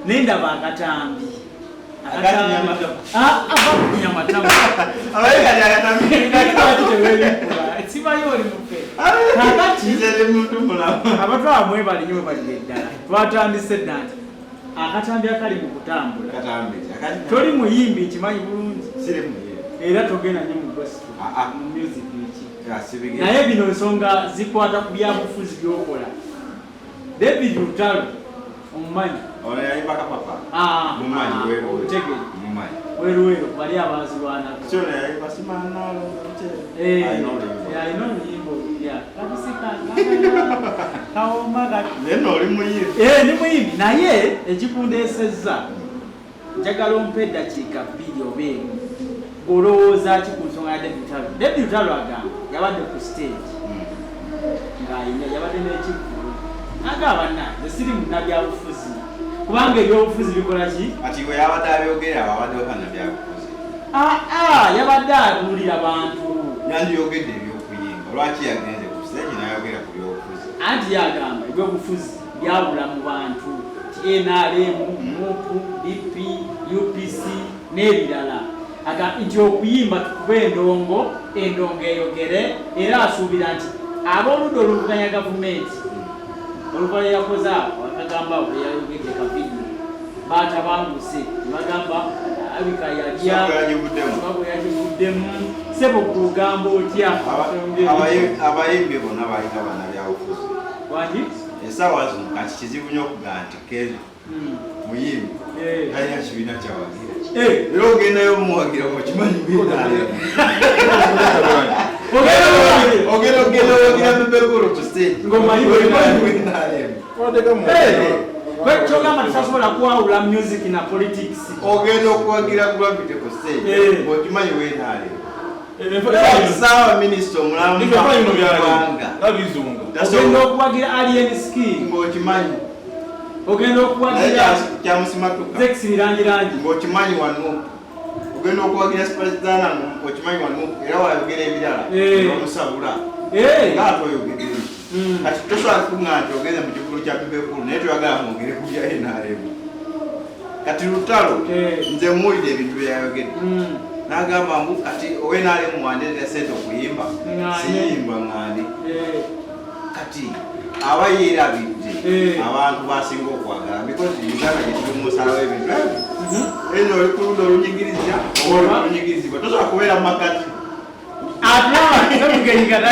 Nendaba akatambi. Simanyi oli mufe. Kakati abatwala mwebali nyo webalire ddala. Twatandise dda nti akatambi akali mu kutambula. Toli muyimbi, nkimanyi bulungi. Era togenda nnyo mu gospel, mu music ki. Naye bino ensonga zikwata ku byabufuzi byokola. David Lutalo omumanyi? Ono yayimba Kapapa. Ah, Mumanyi. Ah, Weruweru. omutegere. Mumanyi. Weruweru bali abazirwanako. Si ono yayimba Simanalo? Eh, Alina oluyimba. Alina oluyimba olupya. Kabisika kawoma kati. Naye nno oli muyimbi. Eh, ndi muyimbi, naye ekikundeesezza, njagala ompe eddakiika 2 oba 1. Olowooza ki ku nsonga ya David Lutalo? David Lutalo agamba yabadde ku stage ng'ayina yabadde n'ekivvulu, agamba, "Bannange, siri munnabyabufuzi, kubanga ebyobufuzi bikola ki?" Kati we yabadde abyogera, abadde bannabyabufuzi? Aa, yabadde abuulira bantu. Yandiyogedde ebyokuyimba. Lwaki yagenze ku stage n'ayogera ku byobufuzi? Anti yagamba ebyobufuzi byawula mu bantu, ti NRM, MUP, DP, UPC n'ebirala. Aga nti okuyimba tukube endongo, endongo eyogere, era asuubira nti ab'oludda oluvuganya gavumenti, oluvala yakoze ako akagamba awo yayogedde ka vidiyo, batabanguse ne bagamba abika yalya. Soko yagivuddemu. Soko yagivuddemu. Sebo, kugamba otya? Abayimbi bonna balina bannabyabufuzi. Wangi? Essaawa zino kati kizibu nnyo okugamba nti Kenzo muyimbi talina kibiina kyawagira. Era ogendayo omuwagira okimanyi binaale. Ogenda ogenda owagira Bebe Cool ku stage Ng'omanyi okimanyi binaale. Kyogamba tutasobola kwawula music na politics? Ogenda okuwagira Gravity ku stage ng'okimanyi wenaale. Saawa minisita omulamba gwanga. Ogenda okuwagira Alien Skin ng'okimanyi ogenda naye okuwagira kyamusimatuka. Zex Bilangilangi. Ng'okimanyi wano ogenda okuwagira Spice Diana, okimanyi wano era wayogera ebirala bamusabula ngaate oyogedde. Kati tosobola kuŋŋa nti ogenze mu kivulu kya Bebe Cool naye toyagala mwogere ku bya NRM. Kati Lutalo, nze muwulidde ebintu byeyayogedde. N'agamba ngu kati owe NRM wandeetera sente okuyimba. Ŋŋaane. Siyimba, ŋŋaane. Kati aba yeerabidde abantu basinga okwagala, because Uganda gyetuli musalawo ebintu ebyo. Eno oli ku ludda olunyigiriza oba oli kulunyigirizibwa, tosobola kubeera mu makati. Atulaba semugenyi kata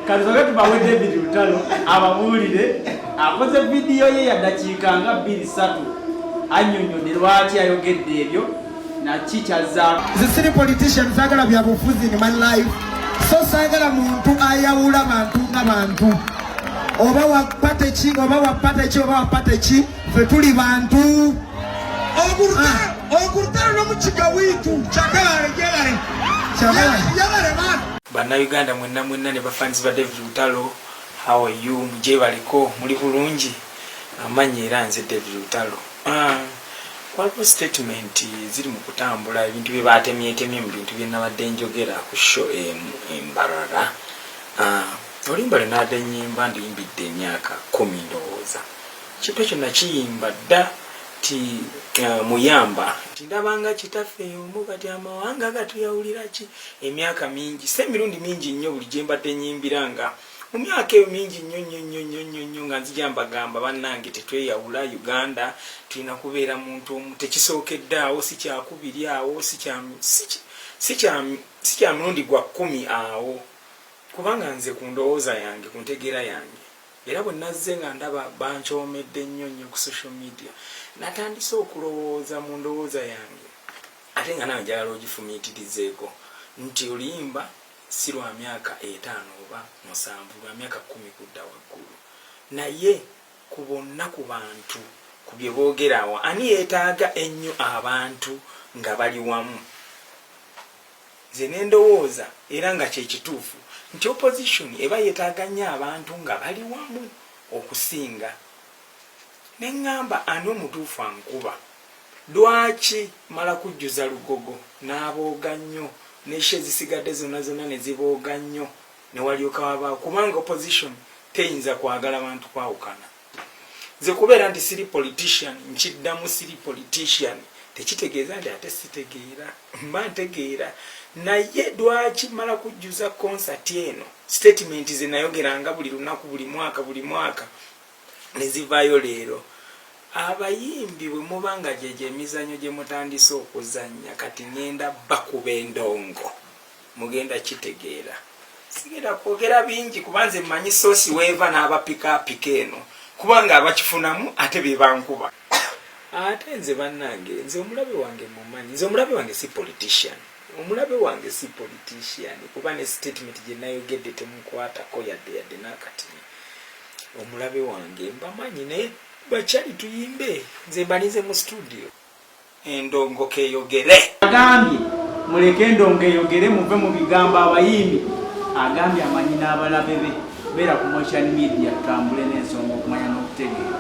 katusoke tubawe David Lutalo ababuulire. Akoze vidiyo ye ya dakiika nga 2-3, annyonnyodde lwaki ayogedde ebyo naki kyazzaako. Nze siri politician, saagala byabufuzi in my life, so saagala muntu ayawula bantu nga bantu, oba wa party ki, oba wa party ki, oba wa party ki. Ffe tuli bantu. Ogurutaro n'omukiga wiitu kyagabale gyebale. Kyagabale. Yebale baana. Bannayuganda mwenna mwenna ne bafanzi ba David Lutalo, how are you? Mugyebaleko, muli bulungi? Amanyi era nze David Lutalo. Ah, waliwo statement ziri mu kutambula, ebintu bye batemyetemye mu bintu bye nabadde njogera ku show emu embarara. Ah, oluyimba lwe nabadde nyimba ndiyimbidde emyaka 10, ndowooza kintu ekyo nakiyimba dda ti muyamba nti ndabanga kitaffe omu, kati amawanga gatuyawulira ki? Emyaka mingi, si emirundi mingi nnyo, buli gye mbadde nyimbira nga mu myaka eyo mingi nnyo nnyo nnyo nnyo nnyo nnyo, nga nzija mbagamba, "Bannange, tetweyawula, Uganda tulina kubeera muntu omu." Tekisookedde awo, si kyakubiri awo, si kya mulundi gwa 10 awo, kubanga nze ku ndowooza yange, ku ntegeera yange, era bwe nazze nga ndaba bankyomedde nnyo nnyo ku social media, natandise okulowooza mu ndowooza yange, ate nga nawe njagala ogifumiitirizeeko, nti oluyimba si lwa myaka 5 oba 7, lwa myaka 10 kudda waggulu. Naye ku bonna, ku bantu, ku bye boogera awo, ani yeetaaga ennyo abantu nga bali wamu? Nze nendowooza, era nga kyekituufu, nti opposition eba yeetaaga nnyo abantu nga bali wamu okusinga. Neŋŋamba, ani omutuufu ankuba? Lwaki mala kujjuza lugogo n'abooga nnyo neshe ezisigadde zonna zonna ne zibooga nnyo ne walyoka wabaawo? Kubanga opposition teyinza kwagala bantu kwawukana. Nze kubeera nti siri politician, nkiddamu, siri politician, tekitegeeza nti ate sitegeera. Mba ntegeera, naye lwaki mala kujjuza concert eno? Statement ze nayogeranga buli lunaku, buli mwaka, buli mwaka, nezivaayo leero. Abayimbi bwe muba nga gyegyo emizanyo gye mutandise okuzannya, kati ngenda bakuba endongo, mugenda kitegeera. Sigenda kwogera bingi kuba nze mmanyi source weeva n'abapikaapika eno, kubanga abakifunamu ate be bankuba. Ate nze bannange, nze omulabe wange mumanyi. Nze omulabe wange si politician, omulabe wange si politician, kuba ne statement gye nayogedde temukwatako yadde yadde n'akatini. Omulabe wange mbamanyi, naye bakyali tuyimbe. Nze mbalinze mu studio, endongo keyogere. Agambye muleke endongo eyogere, muve mu bigambo abayimbi. Agambye amanyi n'abalabe be. Beera ku Motion Media, tutambule n'ensonga okumanya n'okutegeera.